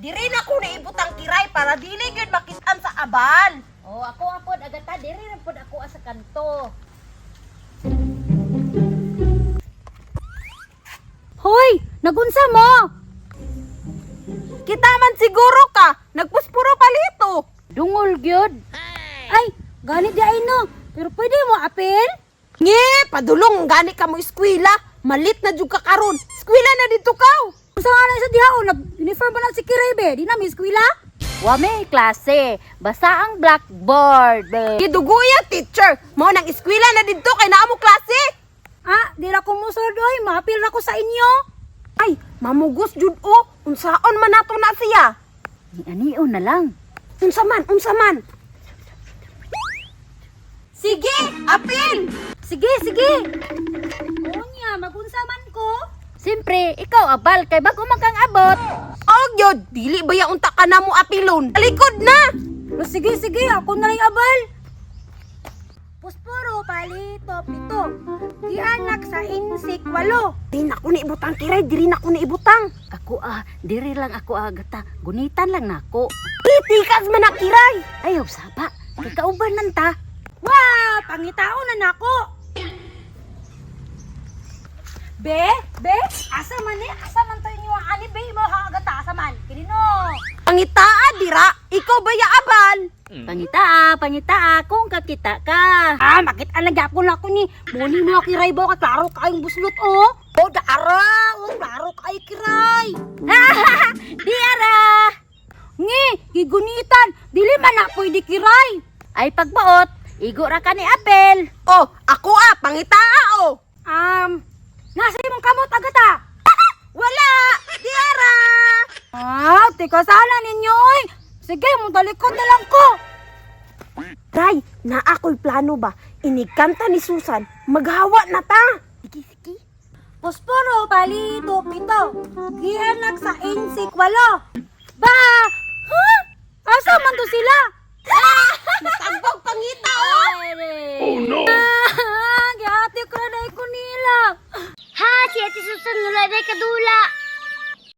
Diri na ko naibutang kiray para dili gyud makitaan sa abal. Oh, ako ang pod agata diri ra pod ako sa kanto. Hoy, nagunsa mo? Kita man siguro ka, nagpuspuro palito. Dungol gyud. Ay, gani di ay no. Pero pwede mo apel? Nge, padulong gani ka mo eskwela. Malit na jud ka karon. Eskwela na dito kaw. Unsa nga na sa diha o nag-uniform ba na si Kiray be? Di na mi eskwela? Wa may klase. Basta ang blackboard. Giduguya teacher. Mao nang eskwela na didto kay naa mo klase. Ah, di ra ko musulod oy, maapil ra ko sa inyo. Ay, mamugos jud o. Unsaon man nato na siya? Ni anion na lang. Unsa man, unsa man? Sige, apil. Sige, sige. Unya, magunsa man ko. Siyempre, ikaw abal kay bago man kang abot. Og yod, dili ba ya unta ka na mo apilon? Talikod na. Pero sige, sige, ako na lang abal. Pusporo, palito, pito. Gianak sa insik, walo. Di na ko ni ibutang kiray, diri na ko ni ibutang. Ako ah, diri lang ako agata. Gunitan lang nako. Titikas man ang kiray. Ayaw saba. Kay kauban man ta. Wah, pangitaon na nako. Be, be, asa man ni? Asa man to inyo ang ani be? Mo agata asa man? Kini no. Pangitaa dira, ikaw ba ya abal? Pangitaa, pangitaa kung kakita ka. Ah, makita lang gyapon ako ni. Muni mo kiray bo kay klaro kayong buslot oh. Oh, daara, oh, klaro kay kiray. Di ara. Ngi, gigunitan, dili man na pwede kiray. Ay pagbaot, igo ra ka ni Apel. Oh, ako ah, pangitaa oh. Nasa imong kamot agata. Wala, di ara. Ah, tika sana ninyo oy. Sige, mo talikod na lang ko. Tay, na ako'y plano ba? Inigkanta ni Susan, maghawa na ta. Sige, sige. Posporo, palito, pito. Gianak sa insik, walo. Ba! Huh? Asa man to sila? Tagbog pangita oh. Oh no. Ah, gihati ko na ko nila. Ha, si Ate Susan wala na kadula.